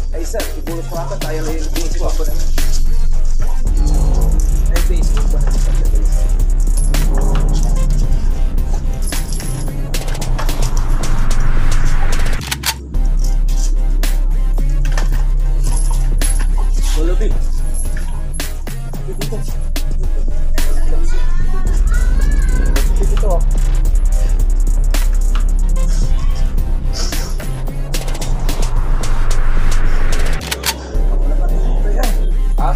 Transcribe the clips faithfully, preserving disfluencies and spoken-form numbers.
Ay, sir, ibulos ko ata, tayo lang yung Facebook. Ay, Facebook ba? Lolo B. Dito. Dito. Ha?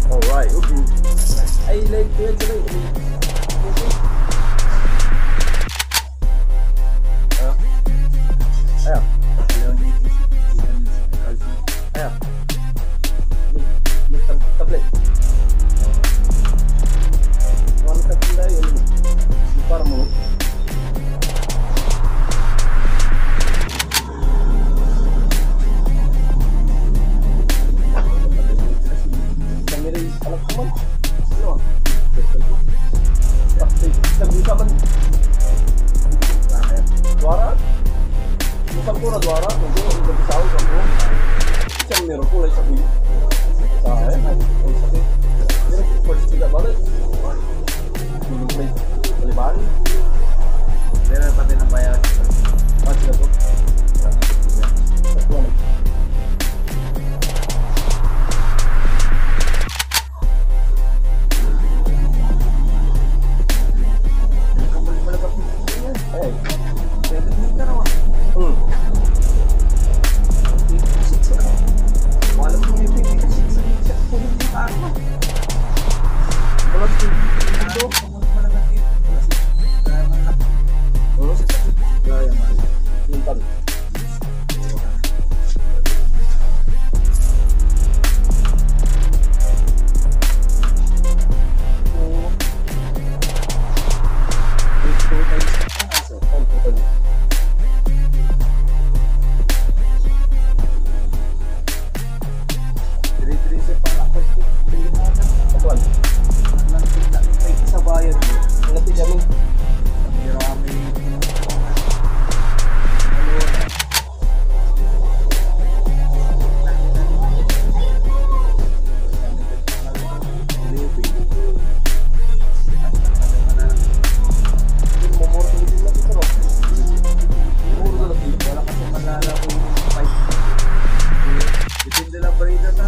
Alright, okay. Ay, like, like, like. Ayan. Ayan. May, may tab-, tablet. Wala ka pala yun. Para mo. Kami rin, anak ko man. Ano? Nagdusa man. Duara? Dusa ko na duara. Nagdusa ko. Isang miracle ay sabi. Sa akin, ay, ay sabi. Pero first kita balik. Minum play. Baliban. Pero pati na bayaran. Pati na po. Pati na po.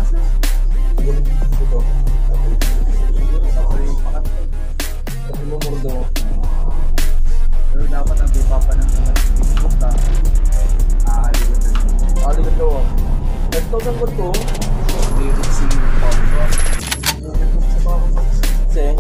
Ito. Ito yung pangatlo. Ito yung murdo. Pero dapat ang iba pa ng mga Facebook na, ah, aliwan na. Aliwan na. Ito, saan ko to? Lyrics in Paulo. Sing.